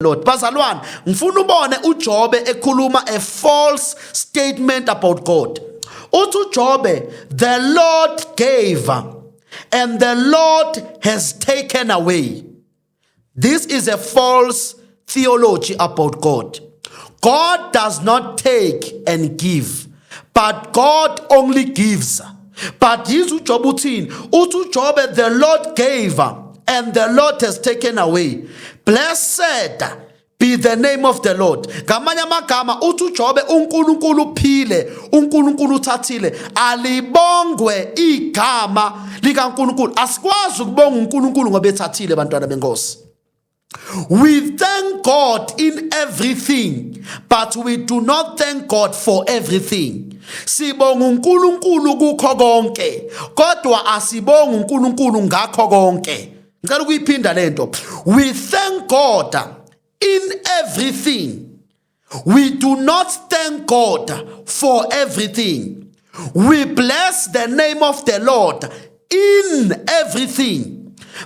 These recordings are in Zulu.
Lord. Bazalwane, ngifuna ubone uJobe ekhuluma a false statement about God. Uthi uJobe, "The Lord gave and the Lord has taken away." This is a false theology about God. God does not take and give, but God only gives. But yize uJobe uthini? Uthi uJobe, "The Lord gave and the Lord has taken away. Blessed be the name of the Lord." Ngamanye amagama uthi uJobe uNkulunkulu uphile, uNkulunkulu uthathile. Alibongwe igama likaNkulunkulu. Asikwazi ukubonga uNkulunkulu ngoba ethathile, bantwana benkosi. We thank God in everything, but we do not thank God for everything. Sibonga uNkulunkulu kukho konke, kodwa asibonga uNkulunkulu ngakho konke. Ngicela ukuyiphinda lento. We thank God in everything. We do not thank God for everything. We bless the name of the Lord in everything.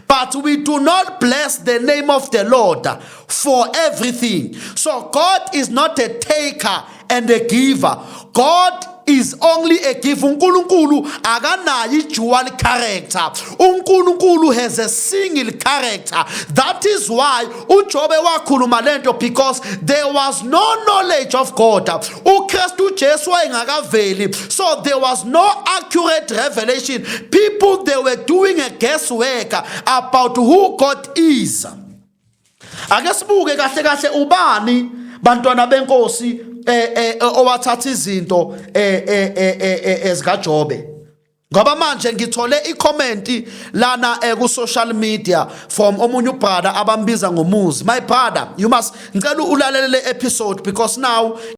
But we do not bless the name of the Lord for everything. So God is not a taker and a giver. God is only a giver. uNkulunkulu akanayo i-dual character. uNkulunkulu has a single character. That is why uJobe wakhuluma lento, because there was no knowledge of God. uKristu Jesu wayengakaveli. So there was no accurate revelation. People, they were doing a guesswork about who God is. Ake sibuke kahle kahle ubani, bantwana benkosi, owathatha izinto ezikaJobe, ngoba manje ngithole i-comment lana ku social media from omunye ubrother abambiza ngomuzi. My brother, you must, ngicela ulalele le episode because now